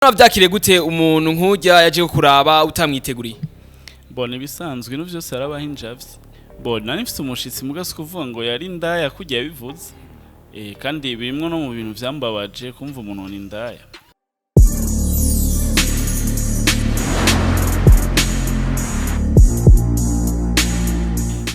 Wavyakiriye gute umuntu nk'urya yaje kuraba utamwiteguriye? Bona ibisanzwe, ibintu vyose harabaho injavyi. Bona nari mfise umushitsi, muga si kuvuga ngo yari indaya kurya yabivuze. Kandi birimwo no mu bintu vyambabaje kumva umuntu ni indaya.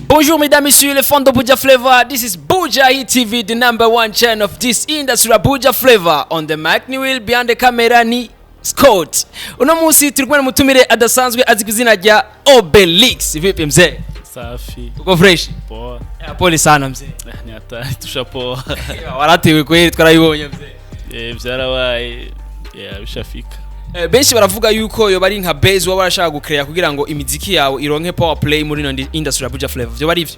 Bonjour mesdames, messieurs, les fans de Buja Flavor. This is Buja TV, the number one channel of this industry, Buja Flavor. On the mic, ni Will, behind the camera ni Scott. Uno munsi turi kumwe n'umutumire adasanzwe azi ku izina rya Obelix. Vipi mzee? Safi. Uko fresh? Poa. Pole sana mzee. Ni hatari, tushapoa. Waratewe kweli, twarabibonye mzee. Vyarabaye. Yeah, bishafika. Benshi baravuga yuko yoba ari nka base waba warashaka gucrea kugira ngo imiziki yawe ironke power play muri ino industry ya Buja Flavor. Vyoba ari ivyo?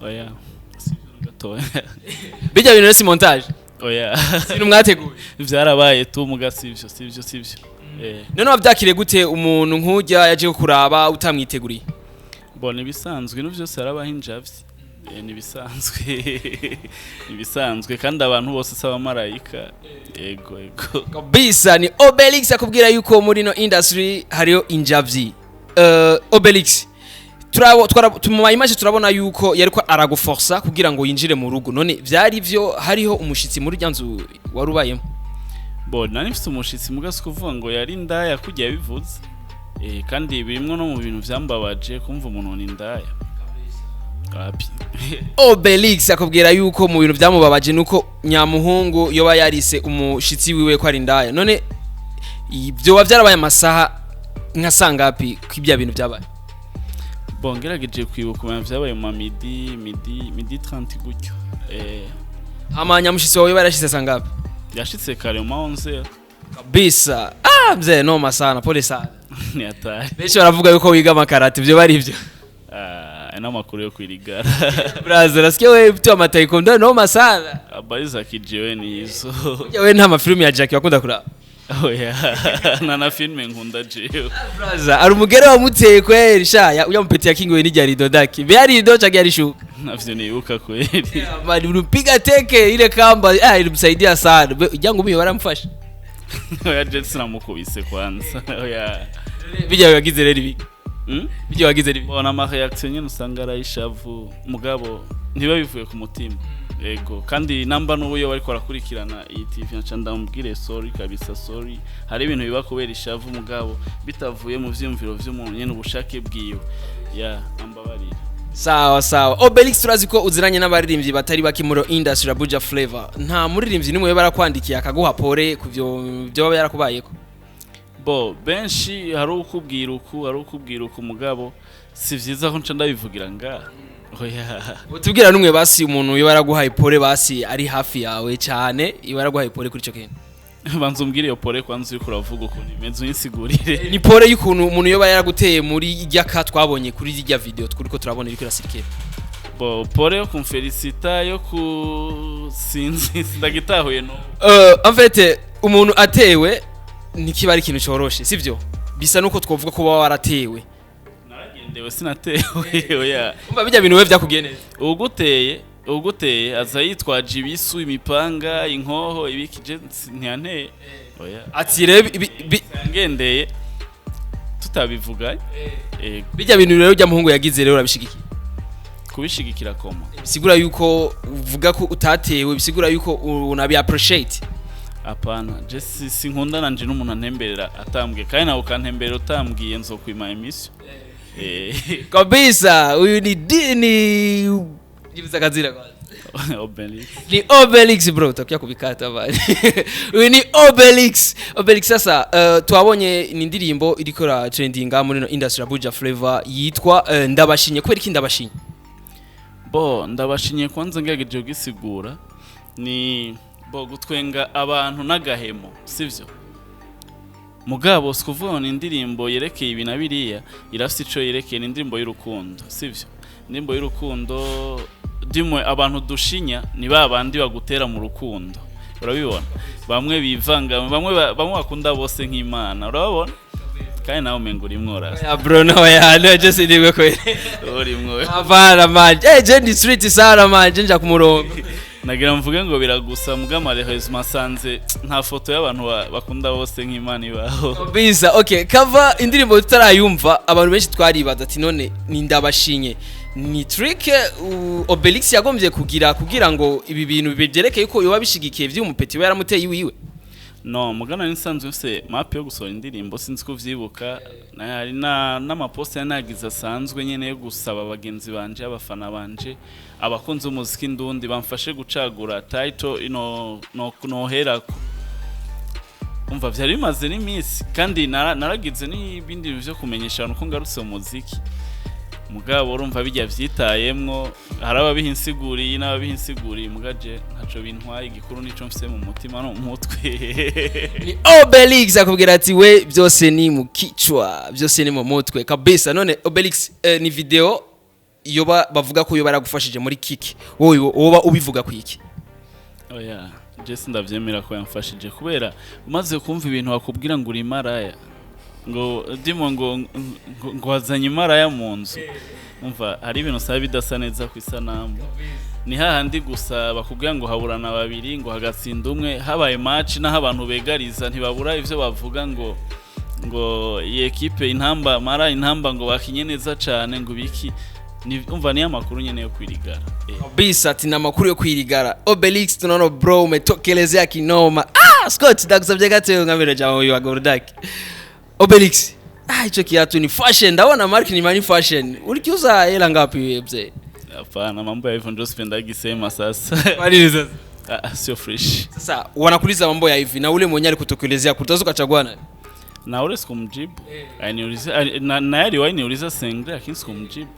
Oya. Sivyo na gatoya. Bijya bintu si montage. Oya. Ibintu mwateguye. Vyarabaye tu, muga sivyo, sivyo, sivyo. None wavyakiriye gute umuntu nk'urya yaje kuraba utamwiteguriye? Bona ibisanzwe, ibintu vyose harabaho injavyi. Nibisanzwe. Nibisanzwe, kandi abantu bose si abamarayika. Ego, ego. Kabisa, ni Obelix akubwira yuko muri no industry hariyo injavyi. Obelix, turabo mu image turabona yuko yariko araguforsa kugira ngo yinjire mu rugo. None vyari vyo hariho umushitsi muri rya nzu wari ubayemo? Bona nari mfise umushitsi, muga si kuvuga ngo yari indaya kurya yabivuze. Kandi birimwo no mu bintu vyambabaje kumva umuntu ni indaya. Wapi. Obelix akubwira yuko mu bintu byamubabaje nuko nyamuhungu yoba yarise umushitsi wiwe ko ari indaya. None vyoba vyarabaye amasaha nka sangapi ko ibya bintu byabaye? Bon, ngerageje kwibuka umenga vyabaye mu ma midi 30 gutyo. Hama nyamushitsi wawe yarashitse sangapi? Yashitse kare mu ma 11. Kabisa. Ah mzee, noma sana, pole sana. Ni hatari. Benshi baravuga yuko wiga amakarate, ivyo bari ivyo? Ah, n'amakuru yo kwirigara. Braza, nasikia wewe mtu wa mataekwondo, noma sana. Habari za kijiweni hizo. Wewe nta mafilmu ya Jackie wakunda kuraba? Oya, nta na filme nkunda jewe. Braza, ari umugere wamuteye kweli sha, uya mpeti ya King we ni jarido daki. Be rido cha gari shuka. Navyo nibuka kweli. Mali ulipiga teke ile kamba, ah, ilimsaidia sana. Jangu mimi waramfasha. Oya, je sinamukubise kwanza. Oya. Bijya wagize rero ibi. Bijya wagize rero ibi. Bona ama reaction nyene usanga arayishavu, mugabo ntiba bivuye ku mutima. Ego, kandi namba n'ubu bariko barakurikirana iyi TV, nca ndamubwire sorry kabisa, sorry. Hari ibintu biba kubera ishavu, mugabo bitavuye mu vyiyumviro vy'umuntu nyene, ubushake bwiwe. Ya, ambabarira. Sawa sawa. Obelix, turazi ko uziranye n'abaririmbyi batari bake muri industry ya Buja Flavor. Nta muririmbyi nimwe barakwandikiye akaguha pole kuvyo byo yarakubayeko? Bo benshi, hari ukubwira uku, hari ukubwira uku, mugabo si vyiza ko nca ndabivugira ngaha. Oya. Utubwira numwe basi, umuntu yoba yaraguhaye pole basi ari hafi yawe cyane, yoba yaraguhaye pole kuri ico kintu. Banza umbwire iyo pole kwanza uriko uravuga ukuntu imeze, unyisigurire. Ni pole y'ukuntu umuntu yoba yaraguteye muri irya ka twabonye kuri irya video turiko turabona iriko irasirikira. Bo pole yo kumfelicita, yo ku sinzi, sindagitahuye no. En fait, umuntu atewe ntikiba ari ikintu coroshe, sivyo? Bisa nuko twovuga ko baba waratewe. Naragendewe, sinatewe, oya. Umva, bijya bintu we vyakugiye neza. Uguteye aza yitwaje ibisu, imipanga, inkoho, ibiki, je ntiyanteye, oya. Ati rero Ngendeye tutabivuganye. Ego. Bijya bintu rero ujya muhungu yagize rero urabishigikiye? Kubishigikira koma? Bisigura yuko uvuga ko utatewe, bisigura yuko unabi appreciate. Apana, je sinkunda nanje n'umuntu antemberera atambwiye, kandi nawe ukantemberera utambwiye nzokwima emission. Kabisa, uyu ni ni jibuza kazira kwanza. Obelix. Ni Obelix bro, utakuja kubikata bali. Uyu ni Obelix. Obelix, sasa twabonye ni indirimbo iriko ra trendinga muri no industry ya Buja Flavor yitwa Ndabashinye. Kubera iki Ndabashinye? Bo Ndabashinye kwanza ngerageje kugisigura ni bo gutwenga abantu n'agahemo, sivyo? Mugabo si kuvuga ngo ni indirimbo yerekeye ibi na biriya, irafise ico yerekeye. Ni indirimbo y'urukundo, sivyo? Indirimbo y'urukundo dimwe abantu dushinya ni ba bandi bagutera mu rukundo, urabibona, bamwe bivanga, bamwe bamwe bakunda bose nk'Imana, urababona, kandi nawe umenga urimwo rasa. Ya bro, no ya no, just ndibwe kweli. Urimwo. Hapana man. Je ndi street sana man, je nja ku murongo. Nagira mvuge ngo biragusa, muga malheureusement sanze nta foto y'abantu bakunda bose nk'Imana ibaho. Biza okay, cover indirimbo tutarayumva, abantu benshi twaribaza ati: "None ni Ndabashinye ni trick Obelix yagombye kugira ngo ibi bintu byerekeye ko yoba bishigikiye vy'umupeti we yaramuteye iwiwe?" No mugana nisanzwe mfise map yo gusohora indirimbo, sinzi ko uvyibuka, na hari n'amaposte yari nagize asanzwe nyene yo gusaba bagenzi banje, abafana banje, abakunzi b'umuziki ndundi bamfashe gucagura title ino no noherako. Umva, vyari bimaze n'iminsi, kandi naragize n'ibindi bintu vyo kumenyesha abantu ko ngarutse mu muziki. Mugabo urumva bijya vyitayemwo, hari ababiha insiguriye n'ababiha insiguriye, mugaje ntaco bintwaye. Igikuru nico mfise mu mutima no mu mutwe. Ni Obelix akubwira ati we byose ni mu kichwa, byose ni mu mutwe kabisa. None Obelix, ni video yoba bavuga ko yoba yaragufashije muri kiki, wowe woba ubivuga ku iki? Oya, je sindavyemera ko yamfashije, kubera umaze kumva ibintu bakubwira ngo uri maraya, ngo ndimo ngo wazanye imaraya mu nzu, umva hari ibintu usaba bidasa neza ku isanamu. Ni hahandi gusa bakubwira ngo haburana babiri ngo hagatsinda umwe, habaye match naho abantu begariza ntibabura ivyo bavuga ngo iyi ekipe intamba mara intamba ngo bakinye neza cane ngo biki. Ni umva niyo amakuru nyene yo kwirigara. Kabisa, ati ni amakuru yo kwirigara. Obelix, tunaona bro umetokelezea kinoma. Ah, Scott, ndagusabye gato nkamera jamaa huyu wa Gordak. Obelix, ah, hicho kiatu ni fashion, ndaona mark ni Mani Fashion. Ulikiuza hela ngapi, mzee? Hapana, mambo ya hivyo ndio sipendagi sema sasa. Kwa nini sasa? Ah, sio fresh. Sasa wanakuuliza mambo ya hivi na ule mwenye alikutokelezea, kutazo ukachagua nani? Na ule sikumjibu. Aliniuliza na aliwahi niuliza sengre, lakini sikumjibu.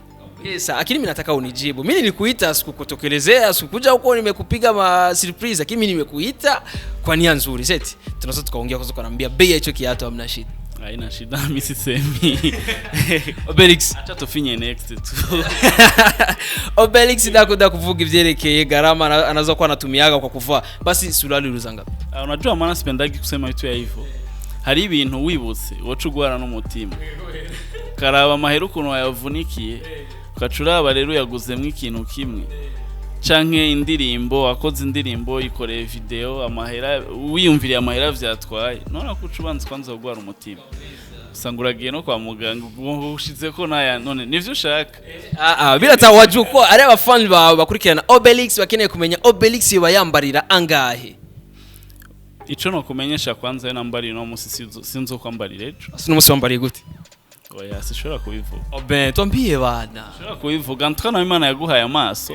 Yes, lakini mimi nataka unijibu. Mimi nilikuita, sikukutokelezea, sikukuja huko nimekupiga ma surprise, lakini mimi nimekuita kwa nia nzuri. Seti. Tunaweza tukaongea kwa sababu bei ya hicho kiatu, hamna shida. Haina shida, mimi sisemi. Obelix. Acha tufinye next tu. Obelix ndakunda kuvuga ivyerekeye gharama anaweza kuwa anatumiaga kwa kuvaa. Basi suruali uliuza ngapi? Ah, unajua maana sipendagi kusema vitu ya hivyo. Hari ibintu wibutse woca ugwara n'umutima. Karaba amahera ukuntu wayavunikiye, ugaca uraba rero uyaguzemwo ikintu kimwe. Canke indirimbo, wakoze indirimbo ikoreye video, amahera wiyumviriye amahera vyatwaye. None ko uca ubanza kwanza kugwara umutima. Usanga uragiye no kwa muganga ushizeko naya, none nivyo ushaka. Ah ah, birata wajuko ari abafani bawe bakurikirana Obelix bakeneye kumenya Obelix yoba yambarira angahe. Ico nokumenyesha kwanza, yo nambariye uno musi sinzo kwambarira ejo. Basi n'umunsi wambariye gute? Oya, sishobora kubivuga. Obe, twambie bana. Ushobora kubivuga ntwa Imana yaguhaye amaso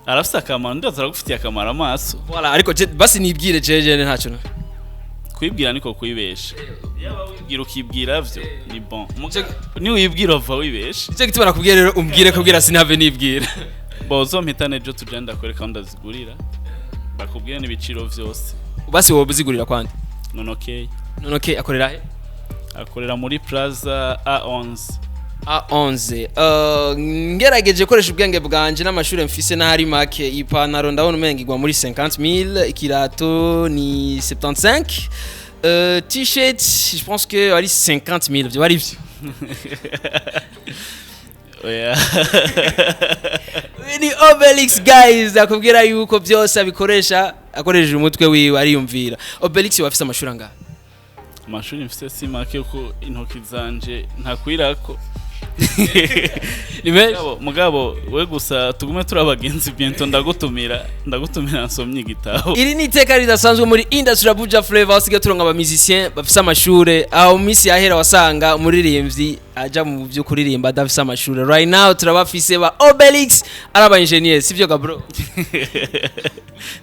arafise akamaro, ndaza aragufitiye akamaro amaso. Voilà, ariko basi nibwire jeje ntacyo. Kwibwira niko kwibesha. Yaba wibwira ukibwira vyo ni bon. Ni wibwira uva wibesha. Nicyo gituma nakubwiye rero umbwire kubwira sinave nibwira. Bo uzompitane ejo tugenda ndakwereka aho ndazigurira, bakubwire n'ibiciro vyose. Basi wowe uzigurira kwande? None okay. None okay, akorera he? Akorera muri Plaza A11. A11. Ngerageje gukoresha ubwenge bwanje n'amashuri mfise n'ahari make, ipantaro ndabona umenga igwa muri 50,000, ikirato ni 75, t-shirt je pense que ari 50,000, vyo ari vyo? Oya. Ni Obelix guys, akubwira yuko byose abikoresha akoresheje umutwe wiwe, ariyumvira. Obelix, wafise amashuri angahe? Amashuri mfise si make, ko intoki zanje ntakwirako. Ni menshi. Mugabo we gusa tugume turi abagenzi, bientôt ndagutumira nsomye igitabo. Iri ni iteka ridasanzwe muri industry ya Buja Flavor, usigaye turonka aba musicien bafise amashure. Aho mu minsi yahera wasanga umuririmbyi aja mu byo kuririmba adafise amashure. Right now turabafise ba Obelix, ari aba engineer, sivyo ga bro?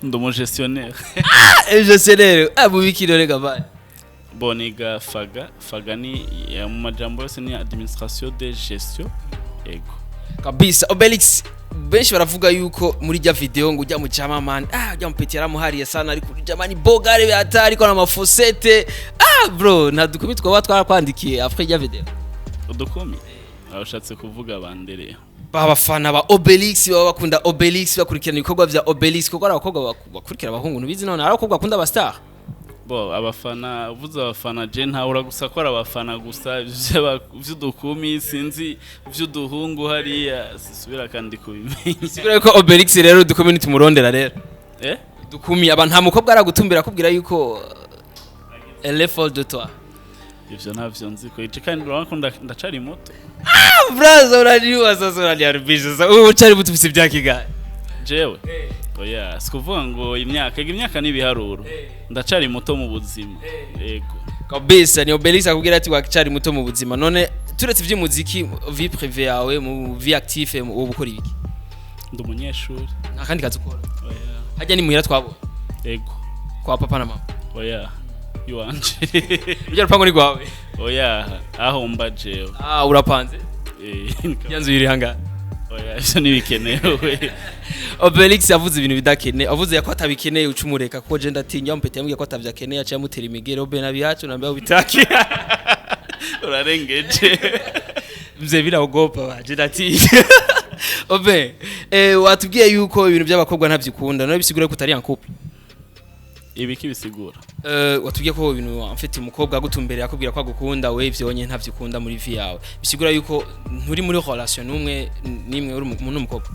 Ndi umugestionnaire. Ah, gestionnaire, ah, bubikiro rega bye. Bon, niga faga faga ni ya mu majambo yose ni administration de gestion, ego. Kabisa. Obelix, benshi baravuga yuko muri rya video ngo ujya mu chama man, ah, ujya mu petit yaramuhariye sana, ariko jamani bogare byatari ariko na mafosete. Ah bro, nta dukumi twaba twarakwandikiye après rya video? Udukumi aho ushatse kuvuga bandere? Abafana ba Obelix baba bakunda Obelix, bakurikirana ibikorwa vya Obelix, kuko ari abakobwa bakurikira abahungu, ntubizi? None ari abakobwa bakunda aba star. Bo, abafana, uvuze abafana, je ntahura gusa ko ari abafana gusa vy'udukumi, sinzi vy'uduhungu hariya sisubira kandi kubimenya. Sigura yuko Obelix rero udukumi nitumurondera rero. Eh. Dukumi aba nta mukobwa aragutumbira akubwira yuko elle est folle de toi? Ivyo ntavyo nzi ko ice, kandi urabona ko ndacari muto. Braza, unajua sasa unaniharibisha sasa. Wewe uchari muto, ufise imyaka ingahe? Jewe, oya, sikuvuga ngo imyaka, ega imyaka n'ibiharuro, ndacari muto mu buzima, yego. Kabisa, ni Obelix akubwira ati wacari muto mu buzima. None turetse ivy'umuziki, vie privée yawe, mu vie active wowe ukora ibiki? Ndi umunyeshuri. Nta kandi kazi ukora? Oya. Hajya ni muhira twabonye? Ego. Kwa papa na mama? Oya, iwanje. Urya rupango ni rwawe? Oya, aho mba jewe. Ah, urapanze? Eh. Ya nzu iri hangahe? Oya, ivyo ntibikenewe. Obelix yavuze ibintu bidakene, avuze ko atabikeneye, ucumureka kuko je ndatinya mpete yambwiye ko atavyakeneye, aciye amutera imigere. Obe nabihacu nambia ubitaki. Urarengeje. Mzee, biraogopa baje, ndatinya. Obe, watubwiye yuko ibintu by'abakobwa ntavyikunda, none bisigura ko utari en couple? Ibiki bisigura? Watubwiye ko ibintu mfite umukobwa agutumbereye akubwira ko agukunda, we ivyo ntavyikunda muri vie yawe, bisigura yuko nturi muri relation n'umwe nimwe uri umuntu n'umukobwa?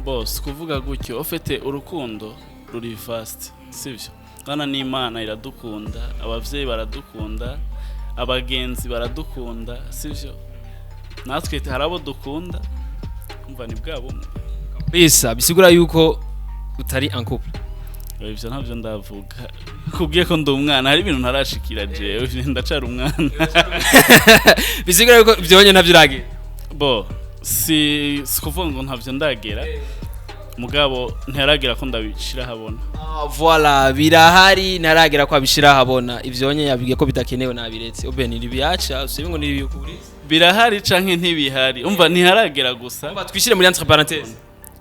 Bose kuvuga gutyo, ufite urukundo ruri fast, sivyo? Bana n'Imana iradukunda, abavyeyi baradukunda, abagenzi baradukunda, sivyo? Natwe hari abo dukunda, umva ni bwa bumwe. Bisa bisigura yuko utari en couple? Ivyo ntavyo ndavuga, kubwiye ko ndi umwana, hari ibintu ntarashikira, jewe ndacara umwana. Bisigura yuko ivyo ntavyo uragira? Bo, si kuvuga ngo ntavyo ndagera, mugabo ntiharagira ko ndabishira habona. Ah, voilà, birahari, ntaragera ko abishira ahabona. Ivyo nye yabwiye ko bidakenewe, nabiretse. Obe ni biacha usibe ngo ni bikuri. Birahari canke ntibihari, umva ntiharagera gusa. Umva, twishire muri entre parenthèses.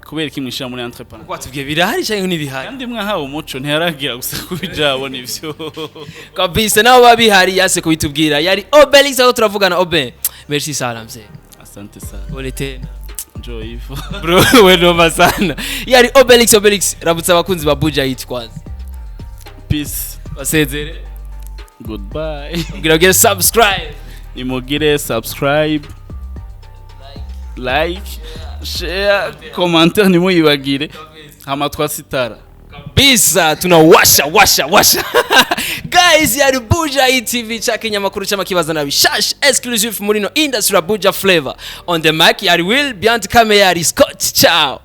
Kubera iki mwishira muri entre parenthèses? Watubwiye birahari canke ntibihari? Kandi mwahawe umuco, ntiharagera gusa kubijabona ivyo. Kabisa, naho babihari yase kubitubwira. Yari Obelix aho turavugana. Obe, merci sana mzee. Asante sana. Pole tena. Njoo hivyo. Bro, we noma sana. Yari Obelix. Obelix, rabutsa abakunzi ba Buja Hit kwanza. Peace. Basezere. Goodbye. Kugira ugire subscribe. Nimugire subscribe, like, share, commentaire, nimuyibagire hama twasitara. Kabisa, tunawasha washa washa. Guys, yari Buja TV, chake nyamakuru cy'amakibaza na bishasha exclusive muri no industry ya Buja Flavor. On the mic yari Will, behind camera yari Scott. Ciao.